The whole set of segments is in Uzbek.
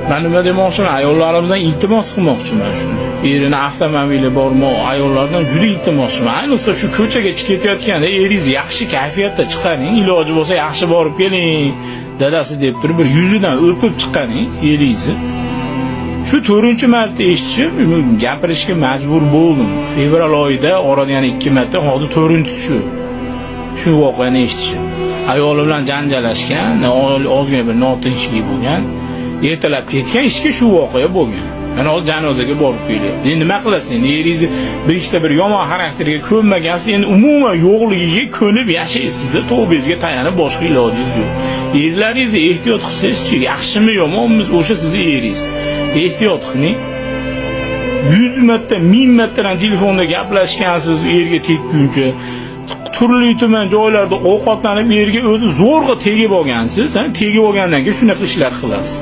Man nima demoqchiman? Ayollarimizdan iltimos qilmoqchiman shuni. Erini avtomobili bormi, ayollardan juda iltimoschiman. Ayniqsa shu ko'chaga chiqib ketayotganda eringiz yaxshi kayfiyatda chiqaring, iloji bo'lsa yaxshi borib keling, dadasi deb turib bir yuzidan o'pib chiqaring eringizni. Shu 4-marta eshitishim, gapirishga majbur bo'ldim. Fevral oyida orada yana 2 marta, hozir 4-chisi shu. Shu voqeani eshitishim. Ayoli bilan janjallashgan, ozgina bir notinchlik bo'lgan. Ertalab ketgan ishga shu voqea bo'lgan. Mana hozir janozaga borib kelyapti. Endi nima qilasiz endi? Eringizni bir ikkita bir yomon xarakterga ko'nmagansiz, endi umuman yo'qligiga ko'nib yashaysizda, tavbangizga tayanib boshqa ilojingiz yo'q. Erlaringizni ehtiyot qilsangizchi, yaxshimi yomonmi, o'sha sizni eringiz. Ehtiyot qiling. 100 marta, 1000 martadan telefonda gaplashgansiz erga tekkuncha. Turli tuman joylarda ovqatlanib erga o'zi zo'rg'a tegib olgansiz, ha? Tegib olgandan keyin shunaqa ishlar qilasiz.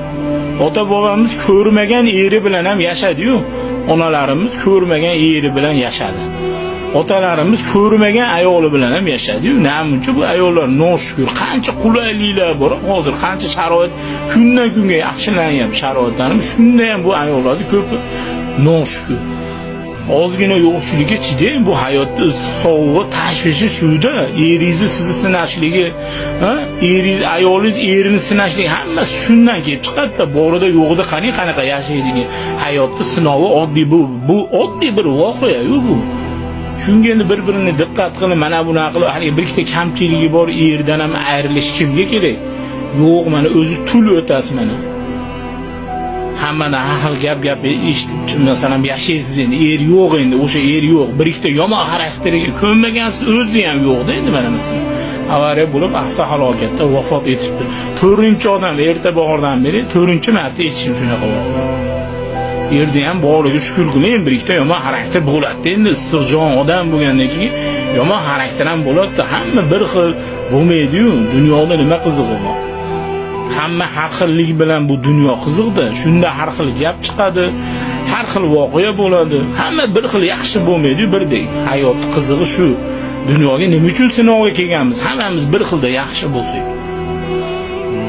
Ota bobamiz ko'rmagan eri bilan ham yashadi-yu. Onalarimiz ko'rmagan eri bilan yashadi. Otalarimiz ko'rmagan ayoli bilan ham yashadi-yu. Namuncha bu ayollar noshukur, qancha qulayliklar bor, hozir qancha sharoit kundan kunga yaxshilanyapti sharoitlarimiz, shunda ham bu ayollarning ko'pi noshukur. Ozgina yo'qchilikka chidang, bu hayotda issiq sovug'i, tashvishi shuda. Eringizni sizni sinashligi, ha? Eringiz, ayolingiz erini sinashligi hammasi shundan kelib chiqadi-da, borida yo'g'ida qani qanaqa yashaydigan. Hayotda sinovi oddiy bu oddiy bir voqea-yu bu. Shunga endi bir-birini diqqat qilib, mana bunaqa qilib, haligi bir ikkita kamchiligi bor erdan ham ayrilish kimga kerak? Yo'q, mana o'zi tul o'tasiz mana. Hammadan har xil gap eshitib, masalan, yashaysiz endi, er yo'q endi, o'sha er yo'q. Bir ikkita yomon xarakteriga ko'nmagansiz, o'zi ham yo'qda endi mana masalan. Avariya bo'lib avtohalokatda vafot etibdi. 4-odam erta bahordan beri 4-marta eshitishim shunaqa voqea. Erda ham borligiga shukur qiling, bir ikkita yomon xarakter bo'ladi endi, issiq jon odam bo'lgandan keyin yomon xarakter ham bo'ladi. Hamma bir xil bo'lmaydi-yu, dunyoda nima qizig'i bor? Hamma har xillik bilan bu dunyo qiziqda. Shunda har xil gap chiqadi, har xil voqea bo'ladi. Hamma bir xil yaxshi bo'lmaydi-yu birdek. Hayot qizig'i shu. Dunyoga nima uchun sinovga kelganmiz? Hammamiz bir xilda yaxshi bo'lsak.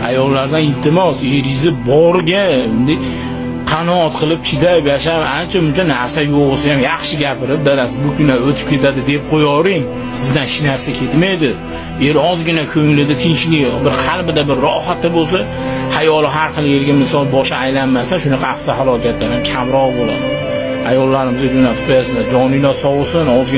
Ayollardan iltimos, eringizni boriga bunday qanoat qilib chidab yashab, ancha muncha narsa yo'q bo'lsa ham yaxshi gapirib, dadasi bu kunlar o'tib ketadi deb qo'yavering. Sizdan hech narsa ketmaydi. Er ozgina ko'nglida tinchlik, bir qalbida bir rohati bo'lsa, hayoli har xil yerga misol boshi aylanmasa, shunaqa avtohalokatlar ham kamroq bo'ladi. Ayollarimizga jo'natib qo'yasizlar. Joninglar sog' bo'lsin, ozgina